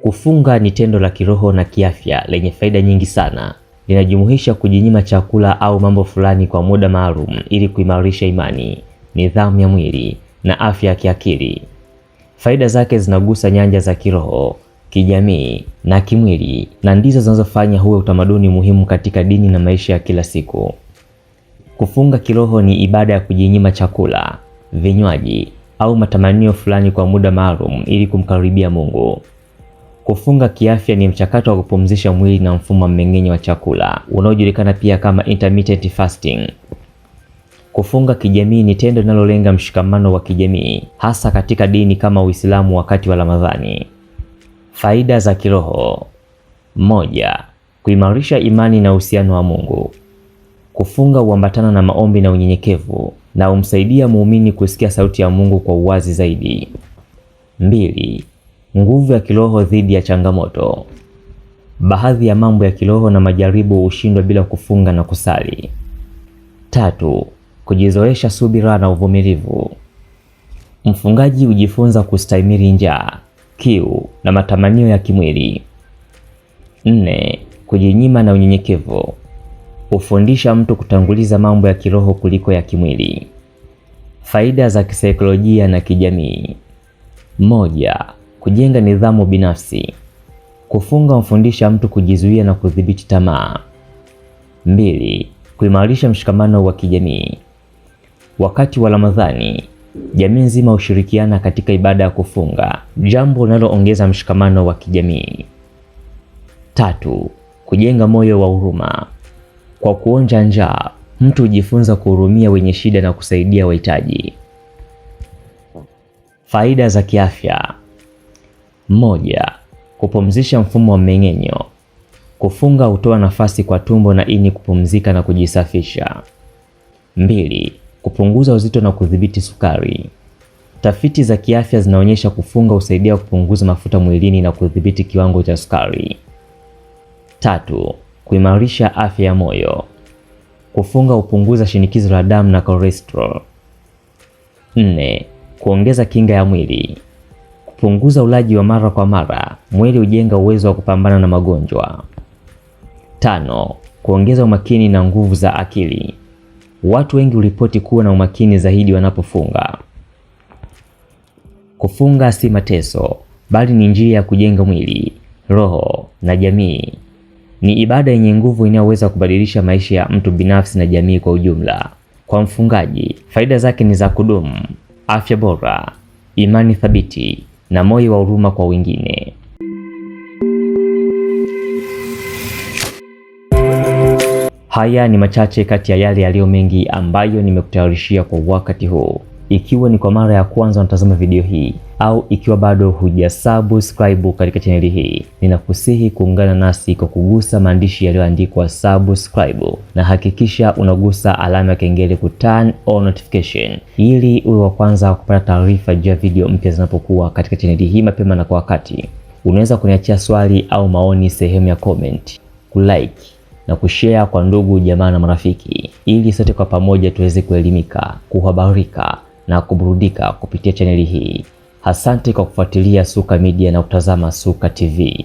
Kufunga ni tendo la kiroho na kiafya lenye faida nyingi sana. Linajumuisha kujinyima chakula au mambo fulani kwa muda maalum ili kuimarisha imani, nidhamu ya mwili na afya ya kiakili. Faida zake zinagusa nyanja za kiroho, kijamii na kimwili, na ndizo zinazofanya huwe utamaduni muhimu katika dini na maisha ya kila siku. Kufunga kiroho ni ibada ya kujinyima chakula, vinywaji au matamanio fulani kwa muda maalum ili kumkaribia Mungu. Kufunga kiafya ni mchakato wa kupumzisha mwili na mfumo wa mmeng'enyo wa chakula unaojulikana pia kama intermittent fasting. Kufunga kijamii ni tendo linalolenga mshikamano wa kijamii, hasa katika dini kama Uislamu wakati wa Ramadhani. Faida za kiroho: 1. Kuimarisha imani na uhusiano wa Mungu. Kufunga huambatana na maombi na unyenyekevu na humsaidia muumini kusikia sauti ya Mungu kwa uwazi zaidi. 2. Nguvu ya kiroho dhidi ya changamoto. Baadhi ya mambo ya kiroho na majaribu hushindwa bila kufunga na kusali. 3. Kujizoesha subira na uvumilivu. Mfungaji hujifunza kustahimili njaa, kiu na matamanio ya kimwili. 4. Kujinyima na unyenyekevu. Hufundisha mtu kutanguliza mambo ya kiroho kuliko ya kimwili. Faida za kisaikolojia na kijamii. 1. Kujenga nidhamu binafsi. Kufunga humfundisha mtu kujizuia na kudhibiti tamaa. 2. Kuimarisha mshikamano wa kijamii. Wakati wa Ramadhani, jamii nzima hushirikiana katika ibada ya kufunga, jambo linaloongeza mshikamano wa kijamii. 3. Kujenga moyo wa huruma. Kwa kuonja njaa, mtu hujifunza kuhurumia wenye shida na kusaidia wahitaji. Faida za kiafya. 1. Kupumzisha mfumo wa mmeng'enyo. Kufunga hutoa nafasi kwa tumbo na ini kupumzika na kujisafisha. 2. Kupunguza uzito na kudhibiti sukari. Tafiti za kiafya zinaonyesha kufunga husaidia kupunguza mafuta mwilini na kudhibiti kiwango cha sukari. 3. Kuimarisha afya ya moyo. Kufunga hupunguza shinikizo la damu na cholesterol. 4. Kuongeza kinga ya mwili. Kupunguza ulaji wa mara kwa mara, mwili hujenga uwezo wa kupambana na magonjwa. 5. Kuongeza umakini na nguvu za akili. Watu wengi huripoti kuwa na umakini zaidi wanapofunga. Kufunga si mateso, bali ni njia ya kujenga mwili, roho na jamii. Ni ibada yenye nguvu inayoweza kubadilisha maisha ya mtu binafsi na jamii kwa ujumla. Kwa mfungaji, faida zake ni za kudumu: afya bora, imani thabiti na moyo wa huruma kwa wengine. Haya ni machache kati ya yale yaliyo mengi ambayo nimekutayarishia kwa wakati huu. Ikiwa ni kwa mara ya kwanza unatazama video hii au ikiwa bado hujasubscribe katika chaneli hii, ninakusihi kuungana nasi kwa kugusa maandishi yaliyoandikwa subscribe na hakikisha unagusa alama ya kengele ku turn on notification ili uwe wa kwanza kupata taarifa juu ya video mpya zinapokuwa katika chaneli hii mapema na kwa wakati. Unaweza kuniachia swali au maoni sehemu ya comment, kulike na kushare kwa ndugu jamaa na marafiki, ili sote kwa pamoja tuweze kuelimika, kuhabarika na kuburudika kupitia chaneli hii. Asante kwa kufuatilia Suka Media na kutazama Suka TV.